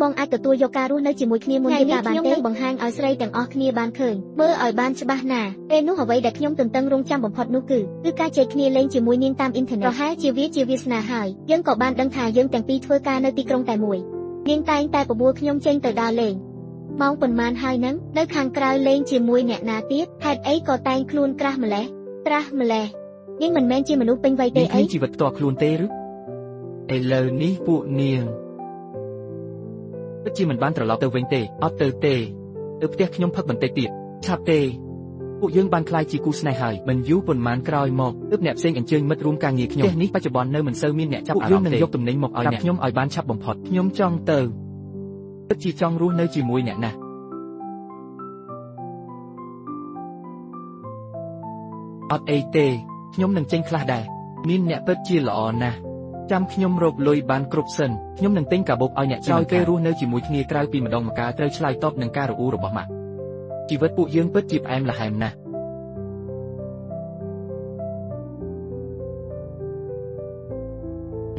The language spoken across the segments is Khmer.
បងអាចទទួលយកការរស់នៅជាមួយគ្នាមុនរៀបការបានទេខ្ញុំនឹងបង្ហាញឲ្យស្រីទាំងអស់គ្នាបានឃើញមើលឲ្យបានច្បាស់ណាស់ពេលនោះអ្វីដែលខ្ញុំទន្ទឹងរង់ចាំបំផុតនោះគឺការជែកគ្នាលេងជាមួយនាងតាមអ៊ីនធឺណិតប្រហែលជាវាជាវាសនាហើយយើងក៏បានដឹងថាយើងទាំងពីរធ្វើការនៅទីក្រុងតែមួយនាងតែងតែបបួលខ្ញុំចេញទៅដើរលេងម៉ោងប៉ុន្មានហើយនឹងនៅខាងក្រៅលេងជាមួយអ្នកណាទៀតហេតុអីក៏តែងខ្លួនក្រាស់ម្លេះត្រាស់ម្លេះនាងមិនមែនជាមនុស្សពេញវ័យទេនាងគ្អីមានជីវិតផ្ទាល់ខ្លួនទេឬឥឡូវនេះពួកនាងពិតជាមិនបានត្រឡប់ទៅវិញទេអត់ទៅទេទៅផ្ទះខ្ញុំផឹកបន្តិចទៀតឆាប់ទេពួកយើងបានក្លាយជាគូស្នេហ៍ហើយមិនយូរប៉ុន្មានក្រោយមកទើបអ្នកផ្សេងអញ្ជើញមិត្តរួមការងារខ្ញុំផ្ទះនេះបច្ចុប្បន្ននៅមិនសូវមានអ្នកចាប់អារម្មណ៍ទេពួកយើងនឹងយកទំនិញមកឲ្យអ្នកខ្ញុំឲ្យបានឆាប់បំផុតខ្ញុំចង់ទៅពិតជាចង់រស់នៅជាមួយអ្នកណាស់អត់អីទេខ្ញុំនឹងចេញខ្លះដែរមានអ្នកពិតជាល្អណាស់ចាំខ្ញុំរកលុយបានគ្រប់សិនខ្ញុំនឹងទិញកាបូបឲ្យអ្នកក្រោយពេលរស់នៅជាមួយគ្នាក្រៅពីម្ដងម្កាលត្រូវឆ្លើយតបនឹងការរអ៊ូរបស់ម៉ាក់ជីវិតពួកយើងពិតជាផ្អែមល្ហែមណាស់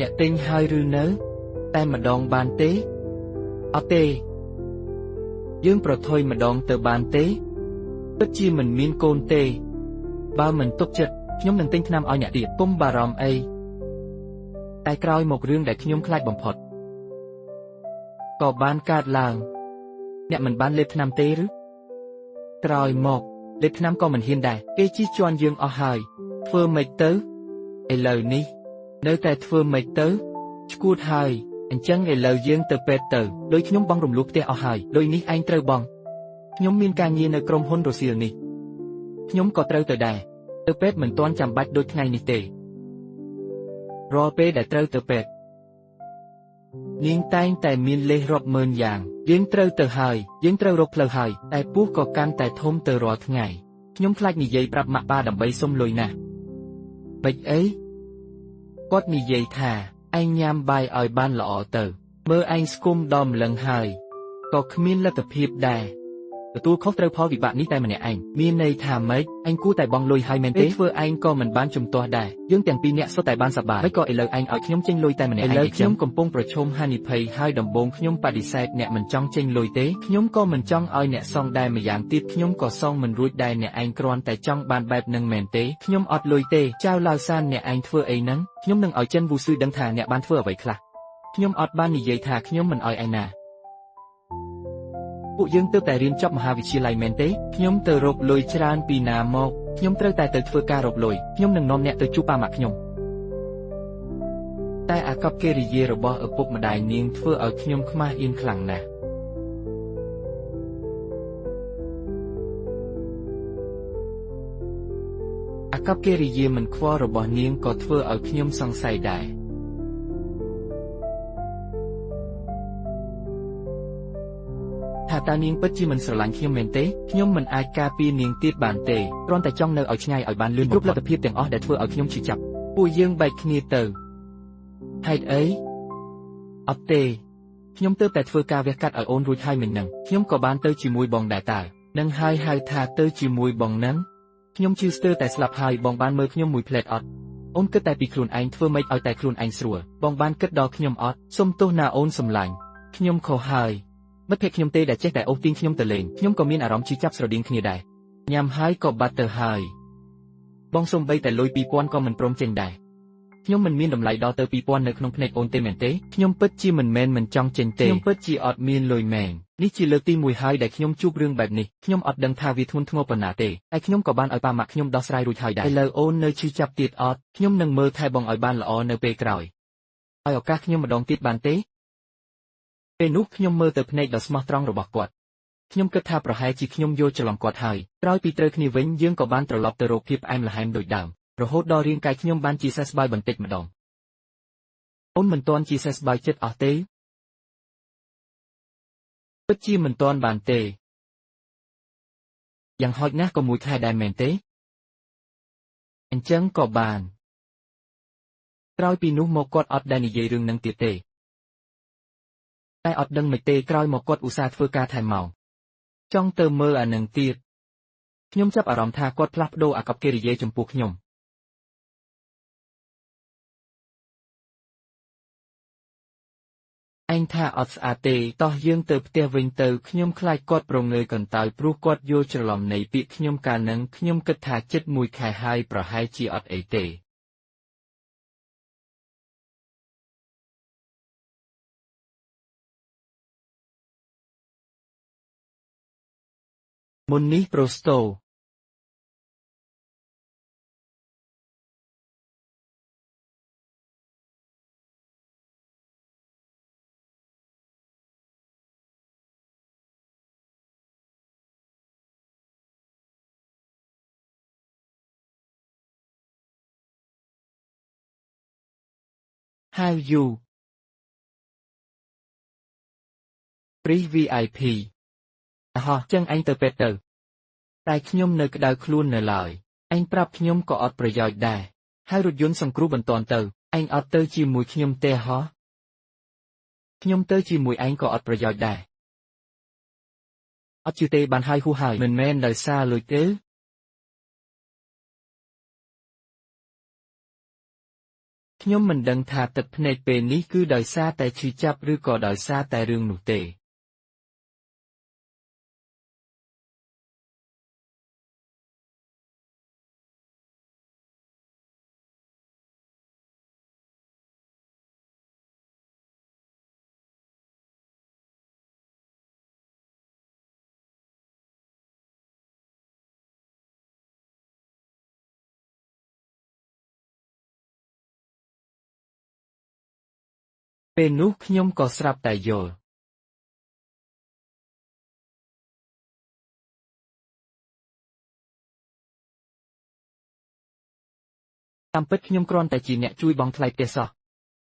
អ្នកទិញហើយឬនៅតែម្ដងបានទេអត់ទេយើងប្រថុយម្ដងទៅបានទេពិតជាមិនមានកូនទេបើមិនទុកចិត្តខ្ញុំនឹងទិញថ្នាំឲ្យអ្នកទៀតកុំបារម្ភអីតែក្រោយមករឿងដែលខ្ញុំខ្លាចបំផុតក៏បានកើតឡើងអ្នកមិនបានលេបថ្នាំទេឬក្រោយមកលេបថ្នាំក៏មិនហ៊ានដែរគេជិះជាន់យើងអស់ហើយធ្វើម៉េចទៅឥឡូវនេះនៅតែធ្វើម៉េចទៅឈួតហើយអញ្ចឹងឥឡូវយើងទៅពេទ្យទៅលុយខ្ញុំបង់រំលោះផ្ទះអស់ហើយលុយនេះឯងត្រូវបង់ខ្ញុំមានការងារនៅក្រុមហ៊ុនរសៀលនេះខ្ញុំក៏ត្រូវទៅដែរទៅពេទ្យមិនទាន់ចាំបាច់ដូចថ្ងៃនេះទេរាល់ពេលដែលត្រូវទៅពេទ្យនាងតែងតែមានលេសរាប់ម៉ឺនយ៉ាងយើងត្រូវទៅហើយយើងត្រូវរកផ្លូវហើយតែពោះក៏កាន់តែធំទៅរាល់ថ្ងៃខ្ញុំខ្លាចនិយាយប្រាប់ម៉ាក់ប៉ាដើម្បីសុំលុយណាស់បិចអីគាត់និយាយថាឯងញ៉ាំបាយឲ្យបានល្អទៅមើលឯងស្គមដល់ម្លឹងហើយក៏គ្មានលទ្ធភាពដែរទទួលខុសត្រូវផលវិបាកនេះតែម្នាក់ឯងមានន័យថាម៉េចឯងគួរតែបង់លុយហើយមែនទេធ្វើឯងក៏មិនបានជំទាស់ដែរយើងទាំងពីរនាក់សុទ្ធតែបានសប្បាយហើយក៏ឥឡូវឯងឲ្យខ្ញុំចេញលុយតែម្នាក់ឯងឥឡូវខ្ញុំកំពុងប្រឈមហានិភ័យហើយដំបូងខ្ញុំបដិសេធអ្នកមិនចង់ចេញលុយទេខ្ញុំក៏មិនចង់ឲ្យអ្នកសងដែរម្យ៉ាងទៀតខ្ញុំក៏សងមិនរួចដែរអ្នកឯងគ្រាន់តែចង់បានបែបនឹងមែនទេខ្ញុំអត់លុយទេចៅឡាវសានអ្នកឯងធ្វើអីហ្នឹងខ្ញុំនឹងឲ្យចិនវូស៊ឺដឹងថាអ្នកបានធ្វើអ្វីខ្លះខ្ញុំអត់បាននិយាយថាខ្ញុំមិនឲ្យឯណាពួកយើងទើបតែរៀនចប់មហាវិទ្យាល័យមែនទេខ្ញុំទៅរកលុយច្រើនពីណាមកខ្ញុំត្រូវតែទៅធ្វើការរកលុយខ្ញុំនឹងនាំអ្នកទៅជួបប៉ាម៉ាក់ខ្ញុំតែអាកប្បកិរិយារបស់ឪពុកម្ដាយនាងធ្វើឲ្យខ្ញុំខ្មាស់អៀនខ្លាំងណាស់អាកប្បកិរិយាមិនខ្វល់របស់នាងក៏ធ្វើឲ្យខ្ញុំសង្ស័យដែរថាតើនាងពិតជាមិនស្រឡាញ់ខ្ញុំមែនទេខ្ញុំមិនអាចការពារនាងទៀតបានទេគ្រាន់តែចង់នៅឲ្យឆ្ងាយឲ្យបានលឿនគ្រប់លទ្ធភាពទាំងអស់ដែលធ្វើឲ្យខ្ញុំឈឺចាប់ពួកយើងបែកគ្នាទៅហេតុអីអត់ទេខ្ញុំទើបតែធ្វើការវះកាត់ឲ្យអូនរួចហើយមិញហ្នឹងខ្ញុំក៏បានទៅជាមួយបងដែរតើនឹងហើយហៅថាទៅជាមួយបងហ្នឹងខ្ញុំជឿស្ទើរតែស្លាប់ហើយបងបានមើលខ្ញុំមួយភ្លែតអត់អូនគិតតែពីខ្លួនឯងធ្វើម៉េចឲ្យតែខ្លួនឯងស្រួលបងបានគិតដល់ខ្ញុំអត់សុំទោសណាអូនសម្លាញ់ខ្ញុំខុសហើយមិត្តភក្តិខ្ញុំទេដែលចេះតែអូសទាញខ្ញុំទៅលេងខ្ញុំក៏មានអារម្មណ៍ឈឺចាប់ស្រដៀងគ្នាដែរញ៉ាំហើយក៏បាត់ទៅហើយបងសំបីតែលុយ2000ក៏មិនព្រមចេញដែរខ្ញុំមិនមានតម្លៃដល់ទៅ2000នៅក្នុងភ្នែកអូនទេមែនទេខ្ញុំពិតជាមិនមែនមិនចង់ចេញទេខ្ញុំពិតជាអត់មានលុយមែននេះជាលើកទី1ហើយដែលខ្ញុំជួបរឿងបែបនេះខ្ញុំអត់ដឹងថាវាធ្ងន់ធ្ងរប៉ុណ្ណាទេតែខ្ញុំក៏បានឲ្យប៉ាម៉ាក់ខ្ញុំដោះស្រាយរួចហើយដែរឥឡូវអូននៅឈឺចាប់ទៀតអត់ខ្ញុំនឹងមើលថែបងឲ្យបានល្អនៅពេលក្រោយឲ្យឱកាសខ្ញុំម្ដងទៀតបានទេពេលនោះខ្ញុំមើលទៅភ្នែកដ៏ស្មោះត្រង់របស់គាត់ខ្ញុំគិតថាប្រហែលជាខ្ញុំយល់ច្រឡំគាត់ហើយក្រោយពីត្រូវគ្នាវិញយើងក៏បានត្រឡប់ទៅរកភាពផ្អែមល្ហែមដូចដើមរហូតដល់រាងកាយខ្ញុំបានជាសះស្បើយបន្តិចម្ដងអូនមិនទាន់ជាសះស្បើយចិត្តអស់ទេពិតជាមិនទាន់បានទេយ៉ាងហោចណាស់ក៏មួយខែដែរមែនទេអញ្ចឹងក៏បានក្រោយពីនោះមកគាត់អត់ដែលនិយាយរឿងនឹងទៀតទេតែអត់ដឹងមិនទេក្រោយមកគាត់ឧស្សាហ៍ធ្វើការថែមម៉ោងចង់ទៅមើលអានឹងទៀតខ្ញុំចាប់អារម្មណ៍ថាគាត់ផ្លាស់ប្ដូរអាកប្បកិរិយាចំពោះខ្ញុំឯង ថាអត់ស្អាតទេតោះយើងទៅផ្ទះវិញទៅខ្ញុំខ្លាចគាត់ប្រងើយកន្តើយព្រោះគាត់យល់ច្រឡំនៃពាក្យខ្ញុំកាលនឹងខ្ញុំគិតថាជិតមួយខែហើយប្រហែលជាអត់អីទេមុននេះប្រូស្តូហៅយូព្រីស VIP ហោះចឹងឯងទៅពេទ្យទៅតែខ្ញុំនៅក្តៅខ្លួននៅឡើយឯងប្រាប់ខ្ញុំក៏អត់ប្រយោជន៍ដែរហើយរថយន្តសង្គ្រោះបន្ទាន់ទៅឯងអត់ទៅជាមួយខ្ញុំទេហោះខ្ញុំទៅជាមួយឯងក៏អត់ប្រយោជន៍ដែរអត់ជឿទេបានហើយហួសហើយមិនមែនដោយសារលុយទេខ្ញុំមិនដឹងថាទឹកភ្នែកពេលនេះគឺដោយសារតែឈឺចាប់ឬក៏ដោយសារតែរឿងនោះទេពេលនោះខ្ញុំក៏ស្រាប់តែយល់តាមពិតខ្ញុំគ្រាន់តែជាអ្នកជួយបង់ថ្លៃផ្ទះសោះ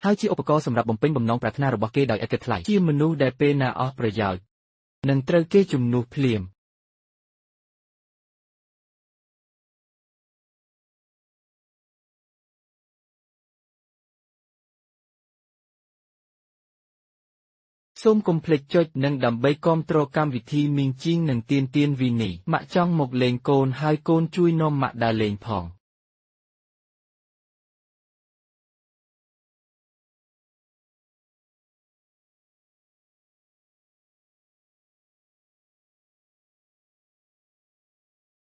ហើយជាឧបករណ៍សម្រាប់បំពេញបំណងប្រាថ្នារបស់គេដោយឥតគិតថ្លៃជាមនុស្សដែលពេលណាអស់ប្រយោជន៍នឹងត្រូវគេជំនួសភ្លាមសូមកុំភ្លេចចុចនិងដើម្បីគាំទ្រកម្មវិធីមីងជីងនិងទៀនទៀនវីនីម៉ាក់ចង់មកលេងកូនហើយកូនជួយនាំម៉ាក់ដើរលេងផង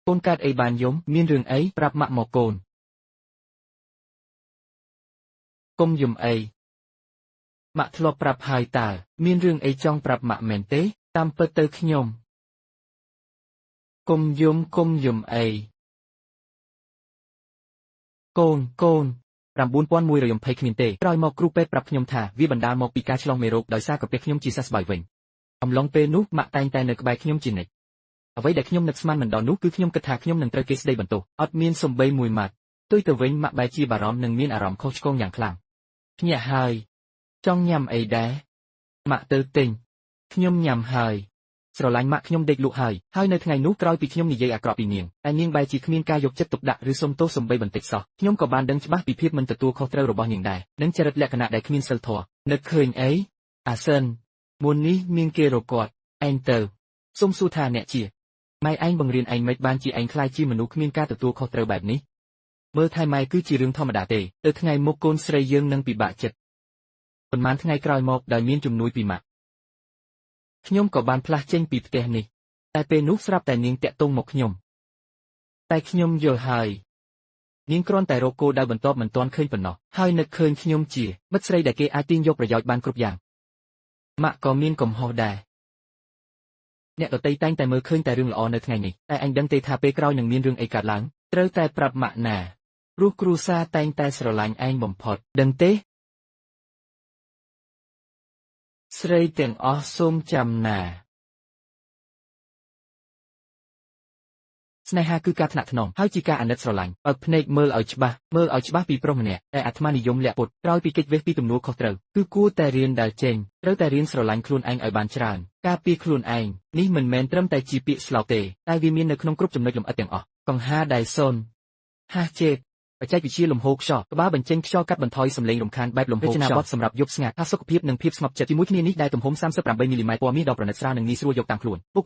កូនកើតអីបានយំមានរឿងអីប្រាប់ម៉ាក់មកកូនកុំយំអីម៉ាក់ធ្លាប់ប្រាប់ហើយតើមានរឿងអីចង់ប្រាប់ម៉ាក់មែនទេតាមពិតទៅខ្ញុំកុំយំកុំយំអីកូនកូន9120គ្មានទេក្រោយមកគ្រូពេទ្យប្រាប់ខ្ញុំថាវាបណ្ដាលមកពីការឆ្លងមេរោគដោយសារកាពះខ្ញុំជាសះស្បើយវិញអំឡុងពេលនោះម៉ាក់តែងតែនៅក្បែរខ្ញុំជានិច្ចអ្វីដែលខ្ញុំនឹកស្មានមិនដល់នោះគឺខ្ញុំគិតថាខ្ញុំនឹងត្រូវគេស្ដីបន្ទោសអត់មានសំបីមួយម៉ាត់ផ្ទុយទៅវិញម៉ាក់បែរជាបារម្ភនិងមានអារម្មណ៍ខុសឆ្គងយ៉ាងខ្លាំងភ្ញាក់ហើយចង់ញ៉ាំអីដែរម៉ាក់ទៅទិញខ្ញុំញ៉ាំហើយស្រឡាញ់ម៉ាក់ខ្ញុំដេកលក់ហើយហើយនៅថ្ងៃនោះក្រោយពីខ្ញុំនិយាយអាក្រក់ពីនាងតែនាងបែរជាគ្មានការយកចិត្តទុកដាក់ឬសុំទោសសំបីបន្តិចសោះខ្ញុំក៏បានដឹងច្បាស់ពីភាពមិនទទួលខុសត្រូវរបស់នាងដែរនិងចរិតលក្ខណៈដែលគ្មានសីលធម៌នឹកឃើញអីអាសិនមុននេះមានគេរកគាត់ឯងទៅសុំសួរថាអ្នកជាម៉ែឯងបង្រៀនឯងមិនបានជាឯងខ្លាចជាមនុស្សគ្មានការទទួលខុសត្រូវបែបនេះមើលថែម៉ែគឺជារឿងធម្មតាទេទៅថ្ងៃមុខកូនស្រីយើងនឹងពិបាកចិត្តប៉ុន្មានថ្ងៃក្រោយមកដោយមានជំនួយពីម៉ាក់ខ្ញុំក៏បានផ្លាស់ចេញពីផ្ទះនេះតែពេលនោះស្រាប់តែនាងតាក់ទងមកខ្ញុំតែខ្ញុំយល់ហើយនាងគ្រាន់តែរកគោលដៅបន្ទាប់មិនទាន់ឃើញប៉ុណ្ណោះហើយនឹកឃើញខ្ញុំជាមិត្តស្រីដែលគេអាចទាញយកប្រយោជន៍បានគ្រប់យ៉ាងម៉ាក់ក៏មានកំហុសដែរអ្នកដទៃតែងតែមើលឃើញតែរឿងល្អនៅថ្ងៃនេះតែអញដឹងទេថាពេលក្រោយនឹងមានរឿងអីកើតឡើងត្រូវតែប្រាប់ម៉ាក់ណាព្រោះគ្រួសារតែងតែស្រឡាញ់ឯងបំផុតដឹងទេស្រីទាំងអស់សូមចាំណាស្នេហាគឺការថ្នាក់ថ្នមហើយជាការអាណិតស្រឡាញ់បើកភ្នែកមើលឲ្យច្បាស់មើលឲ្យច្បាស់ពីប្រុសម្នាក់តែអាត្មានិយមលាក់ពុតក្រោយពីកិច្ចវេះពីទំនួលខុសត្រូវគឺគួរតែរៀនដែលចេញត្រូវតែរៀនស្រឡាញ់ខ្លួនឯងឲ្យបានច្រើនការពារខ្លួនឯងនេះមិនមែនត្រឹមតែជាពាក្យស្លោកទេតែវាមាននៅក្នុងគ្រប់ចំណុចលម្អិតទាំងអស់កង្ហាដៃសុនហាចេតបច្ចេកវិទ្យាលំហូរខ្យល់ក្បាលបញ្ចេញខ្យល់កាត់បន្ថយសំឡេងរំខានបែបលំហូរខ្យល់រចនាបថសម្រាប់យប់ស្ងាត់ផាសុកភាពនិងភាពស្ងប់ចិត្តជាមួយគ្នានេះដែលទំហំ38មីលីម៉ែត្រពណ៌មាសដ៏ប្រណិតស្រាលនិងងាយស្រួលយកតាមខ្លួនពុក